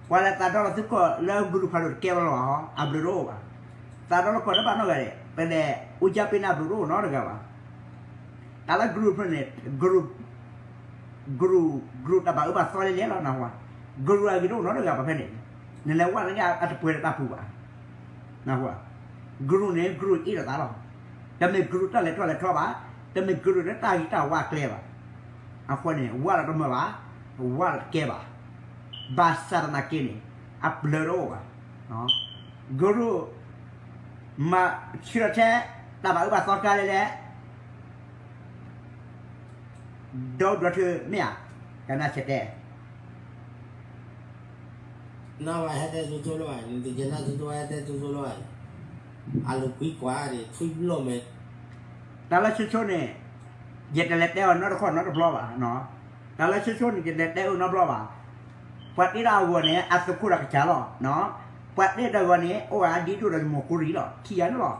ပှၤလၢသးဒီလီၤသုကီၢ်လၢ group ဖးဒိၣ်တကဲဘၣ်လီၤဘၣ်ဟီ, အဘျုးတအိၣ်ဘၣ်. သးဒီလီၤကီၢ်တဘၣ်နီတဂၤဒီး ပလဲၤအူကၠါပ့ၤန့ၣ် အဘျုးတအိၣ်နီတဂၤဘၣ်. တၢ်လၢ group ဖဲန့ၣ် group group group တၢ်ဘၣ်အၢဘၣ်သီလဲၣ်လဲၣ်လီၤ နၢ်ဟူဧါ. group အဂ့ၤတအိၣ်နီတဂၤဘၣ်ဖဲန့ၣ်, နလဲၤဝဲလၢအတပှဲၤဒီးတၢ်ပူၤဘၣ်, နၢ်ဟူဧါ. group န့ၣ် group အ့ၣ်လိာ်သးလီၤ. တမ့ၢ် group တၢ်လဲၤထီၣ်လဲၤထီဘၣ်, တမ့ၢ် group လၢတၢ်ဂ့ၤတၢ်ဝါကျဲဘၣ်. အဃိန့ၣ် ဝါလီၤတမုာ်ဘၣ်, ဝါလီၤတကဲဘၣ်. ဘၣ်ဆၣ်သနာ်က့န့ၣ် အဘျုးတအိၣ်ဘၣ်. group မၤဆှၢထဲ တၢ်ဘၣ်အၢဘၣ်သီကျဲလဲၣ်လဲၣ် ဒီးဒိးထၢမ့ၢ်ဧါ, ကနၣ်ဆဲးတဲ, နဝဲဟဲတဲဆိဆိလၢၤဘၣ်, နတကနၣ်ဆိဆိဟဲတဲဆိဆိလၢၤဘၣ်, အလိၤကွံကွၢ်ဒံး ထွံၣ်ဘျီၣ်မဲာ်, တၢ်လၢဆိဆိန့ၣ် ယတလဲၤတဲအီၤနီတခီၣ်နီတဘျီဘၣ်, တၢ်လၢဆိဆိန့ၣ် ယတတဲအၢနီတဘျီဘၣ်. ပှၤတ့တၢ်အဂီၢ်န့ၣ် အသုးခိၣ်ဒီးကစၢ်လီၤ. ပှၤတ့တၢ်ဂီၤန့ၣ် အိၣ်ဝဲဒ်ဒိၣ်ဒီးယမိၢ်ကူရံၣ်လီၤ, ခံဂၤန့ၣ်လီၤ.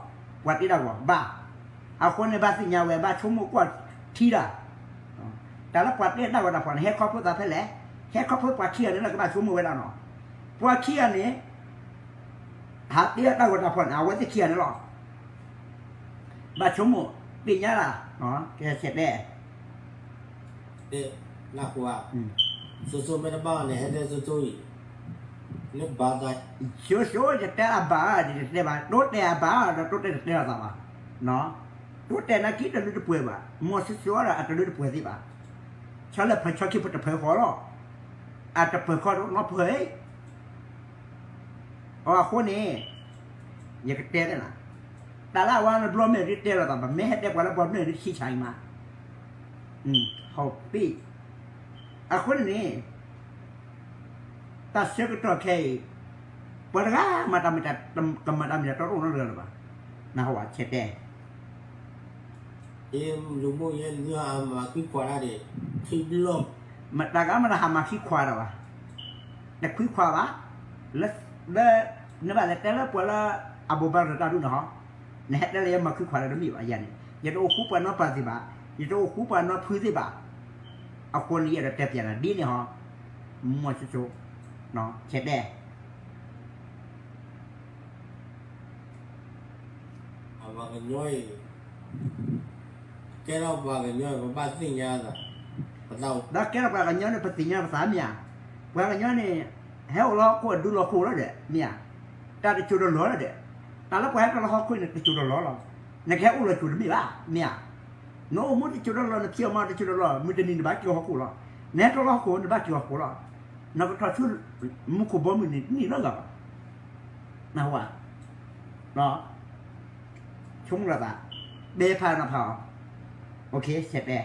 ပှၤတ့တၢ်ဂီၤဘၣ်. အဃိန့ၣ် ဘၣ်သ့ၣ်ညါဝဲ ဘၣ်ဆိကမိၣ်ကွၢ်ထံတၢ် တၢ်လၢပှၤတ့တၢ်ဂီၤတၢ်ဖီၣ်န့ၣ် ဟဲခီဖျိသးဖဲလဲၣ်, ဟဲခီဖျိပှၤခံဂၤန့ၣ်လီၤ ကဘၣ်ဆိကမိၣ်ဝဲဒၣ်နီၤ. ပှၤခံဂၤန့ၣ် ဟးတ့တၢ်ဂီၤတၢ်ဖီၣ်န့ၣ် အဝဲသ့ၣ်ခံဂၤန့ၣ်လီၤ. ဘၣ်ဆိကမိၣ်သ့ၣ်ညါလၢ်, ကဆဲးတဲ နၢ်ဟူဧါ, ဆိဆိမ့ၢ်တဘၣ်န့ၣ် ဟဲတဲဆိဆိအံၤ, နဘၣ်တၢ်, ဆိဆိ ယတဲအဘၣ် ယတတဲဘၣ်, တိတဲာ်အဘၣ်ဒီးတိတဲာ်တတဲလိာ်သးဘၣ်, တိတဲာ်နာ်က့တလၢတပှဲၤဘၣ်, မ့ၢ်ဆိဆိဒီးအတလၢတပှဲၤသ့ၣ်ဘၣ်, ဆီလၢဖၢၣ်ဆီခံဖၢၣ်တဖၢၣ်ဃီလီၤ, အတပှဲၤဃီတနီၤဖၢၣ် အဃိန့ၣ် ယကတဲသ့ၣ်နၤ, တၢ်လၢအဝဲနဘျီမ့ၢ်ဒ်တဲလိာ်သးဘၣ်, မ့ၢ်ဟဲတဲပှၤလၢပှၤဘျီန့ၣ် တဆံဆၢအံၤမး, ဟီၣ်ပ့ၣ်, အဃိန့ၣ်န့ၣ် တၢ်ဆၢကတီၢ်ခဲအံၤ ပှၤတဂၤမၤတၢ်မ့ၢ်တၢ် ကမၤတၢ်မ့ၢ်တၢ်တီတအိၣ်နီတဂၤလၢၤဘၣ်, နၢ်ဟူဧါ ဆဲးတဲ ယမုၢ်မုၢ်ယဲ နဟးမၤခွံခွါတၢ်န့ၣ် ထွံၣ်ဘျီၣ်, မတၤဂၤမ့ၢ်တဟးမၤခံခွါတၢ်ဘၣ်, တခွံခွါဘၣ်, လၢ နဘၣ်လဲၤတဲလၢပှၤလၢအဘိးဘၣ်ရၤတၢ်ဒူၣ်န့ၣ်ဟီ, နဟဲတဲလၢယမၤခွံခွါတၢ်တမ့ၢ်ဘၣ်ယၤန့ၣ် ယတအိၣ်ဃူပှၤနီပၢ်သ့ၣ်ဘၣ်, ယတအိၣ်ဃူပှၤနီဖုသ့ၣ်ဘၣ်, အဃိန့ၣ် ယအဲၣ်ဒိးတဲပျးနၤဒ်န့ၣ်ဟီ, မ့ၢ်ဆိဆိ, ဆဲးတဲ ပှၤကညီအံၤ, ကဲထီၣ်ပှၤကညီအံၤ ပဘၣ်သ့ၣ်ညါသး, ဒီးကဲထီၣ်ပှၤကညီန့ၣ် ပသ့ၣ်ညါပသးမ့ၢ်ဧါ, ပှၤကညီန့ၣ် ဟဲအိၣ်လၢဟီၣ်ခိၣ်အဒူလီၢ်ခိၣ်လီၤဒီး မ့ၢ်ဧါ, တၢ်တစိၤတလီၢ်လီၤဒီး, တၢ်လၢပှၤဟဲထီၣ်လၢဟီၣ်ခိၣ်န့ၣ် တစိၤတလီၢ်လီၤ, နကဟဲအိၣ်လီၤစိၤတမ့ၢ်ဘၣ်, မ့ၢ်ဧါ, နအိၣ်မူတစိၤတလီၢ် နဖံးအီၣ်မၤတစိၤတလီၢ် မုၢ်တနံၤနဘၣ်က့ၤဟီၣ်ခိၣ်လီၤ, နဟဲထီၣ်လၢဟီၣ်ခိၣ် နဘၣ်က့ၤဟီၣ်ခိၣ်လီၤ, နကထီၣ်ဆူ မူခိၣ်ဘီမုၢ်န့ၣ် တန့ၢ်နီတဂၤဘၣ်, နၢ်ဟူဧါ, ဆိကမိၣ်လီၤသး, ဘဲဖးနီၤဖးအီၤ, ဆဲးတဲ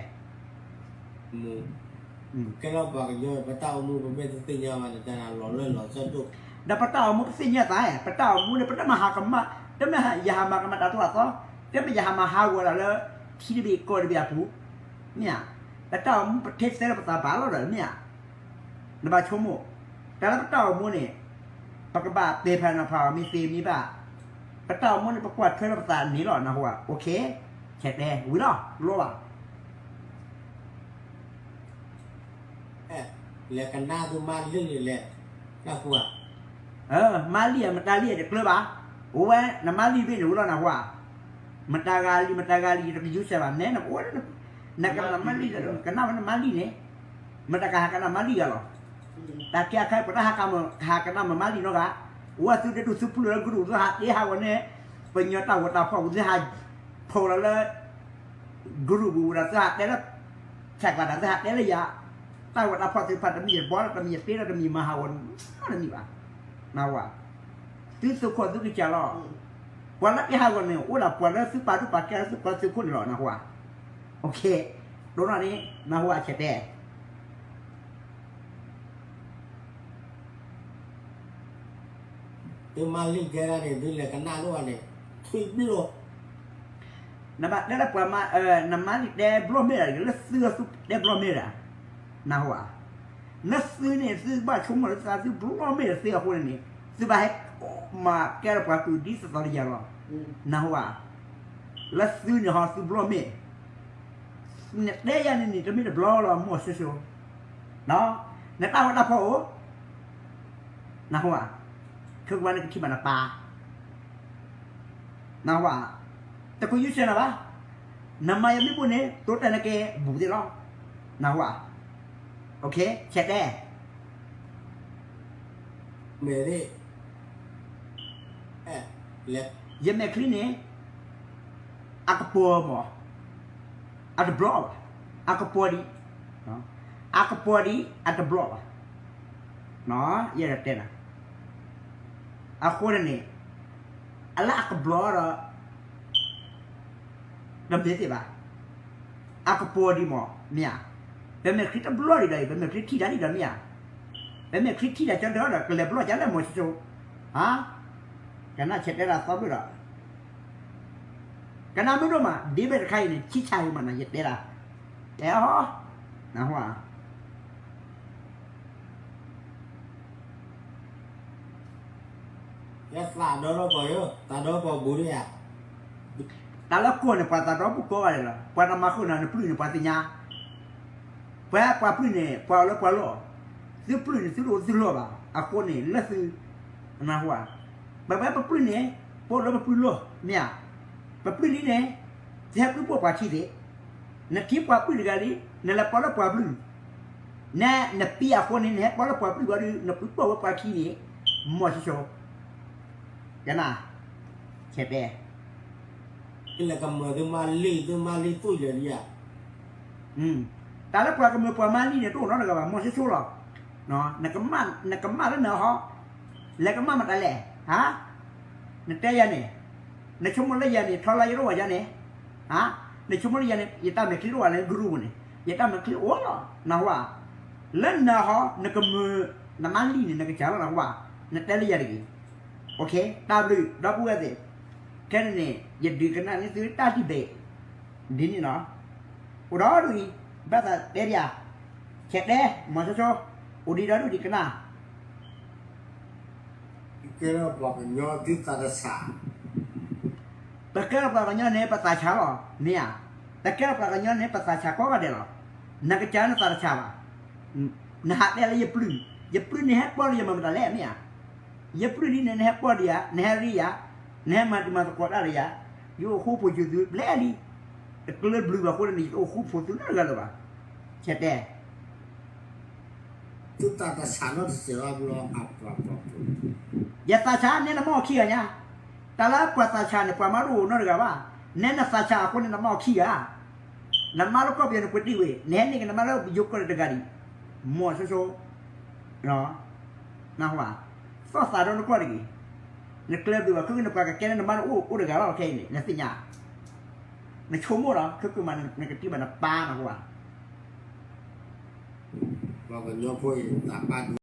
ကဲထီၣ်ပှၤကညီ ပတၢ်အိၣ်မူပမ့ၢ်တသ့ၣ်ညါဘၣ်န့ၣ် တၢ်လီၤလၢလီၤဆၢဒိၣ်, ဒီးပတၢ်အိၣ်မူပသ့ၣ်ညါသး, ပတၢ်အိၣ်မူန့ၣ် ပတမ့ၢ်ဟးကမၣ်, တမ့ၢ်ယဟးမၤကမၣ်တၢ်သိၣ်တၢ်သီ, တမ့ၢ်ယဟးမၤဟးဂီၤတၢ်လၢ ထံတဘ့ၣ်ကီၢ်တဘ့ၣ်အပူၤ, မ့ၢ်ဧါ, ပတၢ်အိၣ်မူပထ့သၢလၢပသးဘၣ်လီၤဒီး မ့ၢ်ဧါ, နဘၣ်ဆိကမိၣ်, တၢ်လၢပတၢ်အိၣ်မူန့ၣ် ပကဘၣ်ပဲာ်ဖးနီၤဖးအီၤမ့ၢ်သ့မ့ၢ်ဘၣ်, ပတၢ်အိၣ်မူန့ၣ် ပကွၢ်ထွဲလၢပသးန့ၣ်လီၤ နၢ်ဟူဧါ, ဆဲးတဲဝံၤလီၤ လိၣ်ဘၣ် လဲၤကနၣ်သုမါလံၣ်န့ၣ်လဲၣ်, နၢ်ဟူဧါ, မါလံၣ်ဧါ မတၤလံၣ်တကျၢၤဘၣ်, အိၣ်ဝဲ နမါလံၣ်တဘ့ၣ်န့ၣ် ဝံၤလီၤနၢ်ဟူဧါ, မတၤဂၤလံ မတၤဂၤလံ ယတယူစဲးဘၣ် နဲနအိၣ်, နကနၣ်မါလံၣ်ဒီး ကနၣ်ဝဲနမါလံၣ်န့ၣ်, မတၤကဟးကနၣ်မါလံၣ်ဂၤလီၤ, တၢ်ကဲအခါ ပတဟးကနၣ်မါလံၣ်နီတဂၤ, အိၣ်ဝဲသုတဒူၣ်သုပျုၢ်လၢကရူၢ် သုဟးတ့ဟးဂီၤန့ၣ်, ပညီတၢ်ဂီၤတၢ်ဖီၣ်ပူၤ သုဟး ဖိးလီၤလၢ ကရူၢ်ပူၤဒီး သုဟးတဲလၢ ဆဲးကျၢ်တၢ် သုဟးတဲလၢယၤ, တၢ်ဂီၤတၢ်ဖီၣ်သ့ၣ်တဖၣ် တမ့ၢ်ယဘီလီၤ တမ့ၢ်ယသ့လီၤ တမ့ၢ်ယမၤဟးဂီၤနီတမံၤဘၣ်, နၢ်ဟူဧါ, သုသုးခိၣ်သုကစၢ်လီၤ, ပှၤလၢကဟးဂီၤန့ၣ် အိၣ်ဒၣ်ပှၤလၢသုပာ်ဒူၣ်ပာ်ကဲလၢသုပှၤသုးခိၣ်န့ၣ်လီၤ နၢ်ဟူဧါ, ဒိၣ်နီၢ်န့ၣ် နၢ်ဟူဧါ ဆဲးတဲ သုမါလံၣ်တဲဒၣ်န့ၣ် သုလဲၤကနၣ်လိၣ်ဘၣ်န့ၣ်, ထွံၣ်ဘျီၣ်, နဘၣ်တဲလၢပှၤမါ, နမါလံၣ်တဲဘျီၣ်မ့ၢ်ဒၣ် လၢသုအသုတဲဘျီၣ်မ့ၢ်ဒၣ်, နၢ်ဟူဧါ, လၢသုန့ၣ် သုဘၣ်ဆိကမိၣ်လၢသုသးသုဘျီၣ်မ့ၢ်ဒၣ်သ့အဃိန့ၣ်န့ၣ် သုဘၣ်ဟဲမၤကဲလၢပှၤကုၢ်ဒ်သိးသိးလၢယၤလီၤ, နၢ်ဟူဧါ, လၢသုန့ၣ်ဟီသုဘျီၣ်မ့ၢ် နတဲယၤန့ၣ်န့ၣ် တမ့ၢ်တဘျီလီၤ မိၢ်စိစိ, နတၢ်ဂီၤတၢ်ဖီၣ်အိၣ်, နၢ်ဟူဧါ, ခဲကဝါနကထံၣ်ဘၣ်နပၢ်, နၢ်ဟူဧါ, တကိးယူၢ်စဲနၤဘၣ်, နမၤယၤမ့ၢ်ဘိၣ်န့ၣ် တိတၢ်နကဲဘူးသ့ၣ်လီၤ, နၢ်ဟူဧါ, ဆဲးတဲ မဲာ်, ယမဲာ်ချံန့ၣ် အကပီၤမး, အတဘျီဘၣ်, အကပီၤဒံး, အကပီၤဒံး အတဘျီဘၣ်, ယဲဒၣ်တဲနၤ, အဃိန့ၣ် အလၢအကဘျီဒီး တမ့ၢ်သ့ၣ်ဘၣ်, အကပီၤဒံးမး မ့ၢ်ဧါ, ပမဲာ်ချံတဘျီဒံးဒီး ပမဲာ်ချံထံၣ်တၢ်ဒံးဒီးမ့ၢ်ဧါ, ပမဲာ်ချံထံၣ်တၢ်ကၠီဒီး ကလဲၤဘျီကၢ်လၢမီၤစိၤစိၤ, ဟါ, ကနၣ်ဆဲးတဲဒၣ်သီဖျၢၣ်ဒီး ကနၣ်မုၢ်ဒိၣ်မး ဒ့ဘဲၣ်တခါအံၤန့ၣ် ဆံၣ်ဆါအံၤမးနီၤ ယတဲဒၣ်, တဲအီၤ, နၢ်ဟူဧါ ယသးဒီဖျၢၣ်, သးဒီဖျၢၣ်ဘူးဒံးဧါ, တၢ်လၢကီၢ်န့ၣ် ပှၤသးဒီဖျၢၣ်ကိးဂၤဒဲးလီၤ, ပှၤတမၤဃုာ်နၤ နပျုၢ်န့ၣ် ပှၤသ့ၣ်ညါ, ပှၤပှၤပျုၢ်န့ၣ် ပှၤအီၤလၢပှၤလီၢ်, သုပျုၢ်န့ၣ် သုတအိၣ်သုလီၢ်ဘၣ်, အဃိန့ၣ် လၢသု, နၢ်ဟူဧါ, ပဝဲပပျုၢ်န့ၣ် ပအိၣ်လၢပပျုၢ်လီၢ်, မ့ၢ်ဧါ, ပပျုၢ်လံန့ၣ် သုဟဲပျုၢ်ပိာ်ပှၤခံသ့ၣ်, နထံၣ်ပှၤပျုၢ်တဂၤလံ, နလဲၤပိာ်လၢပှၤပျုၢ် န, နပံအဃိန့ၣ် နဟဲပိာ်လၢပှၤပျုၢ်ဘၣ်ဒီး နပျုၢ်ပိာ်ဝဲပှၤခံန့ၣ်, မီၤစိၤစိၤ, ကနၣ်, ဆဲးတဲ, လၢကမၤသုမၤလံ သုမၤလံသူၣ်ယဲၢ်လံဧါ, တၢ်လၢပှၤကမၤပှၤမၤလံန့ၣ် တအိၣ်နီတဂၤဘၣ် မီၤစိၤစိၤလီၤ, နကမၣ်လၢနဟီ, လဲၤကမၣ်မတၤလဲၣ်, ဟါ, နတဲယၤန့ၣ်, နဆိကမိၣ်လၢယၤန့ၣ် ထီလၢယတအိၣ်ဘၣ်ယၤန့ၣ်, နဆိကမိၣ်လၢယၤန့ၣ် ယတၢ်မဲာ်ချံတအိၣ်ဘၣ်လၢ group န့ၣ်, ယတၢ်မဲာ်ချံအိၣ်လီၤ နၢ်ဟူဧါ, လၢနဟီ နကမၤ, နမၤလံန့ၣ် နကစၢ်လီၤနၢ်ဟူဧါ, နတဲလၢယၤတဂ့ၤ, တၢ်ဘျုး ဒီပုၢ်ဝဲၢ်သ့ၣ်, ခဲန့ၣ်န့ၣ် ယဒုးကနၣ်န့ၢ်သုတၢ်ဒံးဘ့ၣ် ဒ်န့ၣ်လီၤ, အိၣ်ဒီးဒ်အံၤ, ဘၣ်သးတဲဒ်ဧါ, ဆဲးတဲ မီၤစိၤစိၤ, အိၣ်ဒံးဒီးဒ်အံၤကနၣ် ပကဲထီၣ်ပှၤကညီသုသးတဆး, ပကဲထီၣ်ပှၤကညီန့ၣ် ပသးဆးလီၤ မ့ၢ်ဧါ, ပကဲထီၣ်ပှၤကညီန့ၣ် ပသးဆးကိးဂၤဒဲးလီၤ, နကစၢ်နသးတဆးဘၣ်, နဟးတဲလၢယပျုၢ်, ယပျုၢ်န့ၣ်ဟဲပိာ်လၢယမၤမတၤလဲၣ်မ့ၢ်ဧါ, ယပျုၢ်လံန့ၣ် နဟဲပိာ်ဒံးဧါ, နဟဲရံဧါ, နဟဲမၤတံၤမၤသကိးတၢ်ဒီးယၤ, ယအိၣ်ဃူဖိးယသုဘျဲလံ, တကျၢဘျုးဘၣ်အဃိန့ၣ် ယတအိၣ်ဃူဖိးသုနီတဂၤလၢၤဘၣ်, ဆဲးတဲ သုသးတဆးနီတစဲးဘၣ်ဘျီ, ယသးဆးန့ၣ်နမ့ၢ်အီၤခံဂၤညါ, တၢ်လၢပှၤသးဆးန့ၣ် ပှၤမါတအိၣ်နီတဂၤဘၣ်, နဲနသးဆးအဃိန့ၣ် နမ့ၢ်အီၤခံဂၤ, နမါလၢကီၢ်ပယီၤန့ၣ် ပှ့ၤတံၢ်ဝဲ, နဟဲန့ၢ်က့ၤနမါလၢယိၤကီၢ်န့ၣ်တဂၤဒံး, မီၤစိၤစိၤ, နၢ်ဟူဧါ, သီၣ်သးဒီးနကွၢ်တဂ့ၤ, နကျဲဘျုးဘၣ် ခဲကနံၣ်ပှၤကကဲန့ၣ် နမါတအိၣ်အိၣ်တဂၤလီၤခဲအံၤန့ၣ် နသ့ၣ်ညါ, နဆိကမိၣ်ဒီး ခဲကနံၣ်မး နကထံၣ်ဘၣ်နပၢ် နၢ်ဟူဧါ ပှၤကညီဖိအံၤ သးပၢ်ဒိ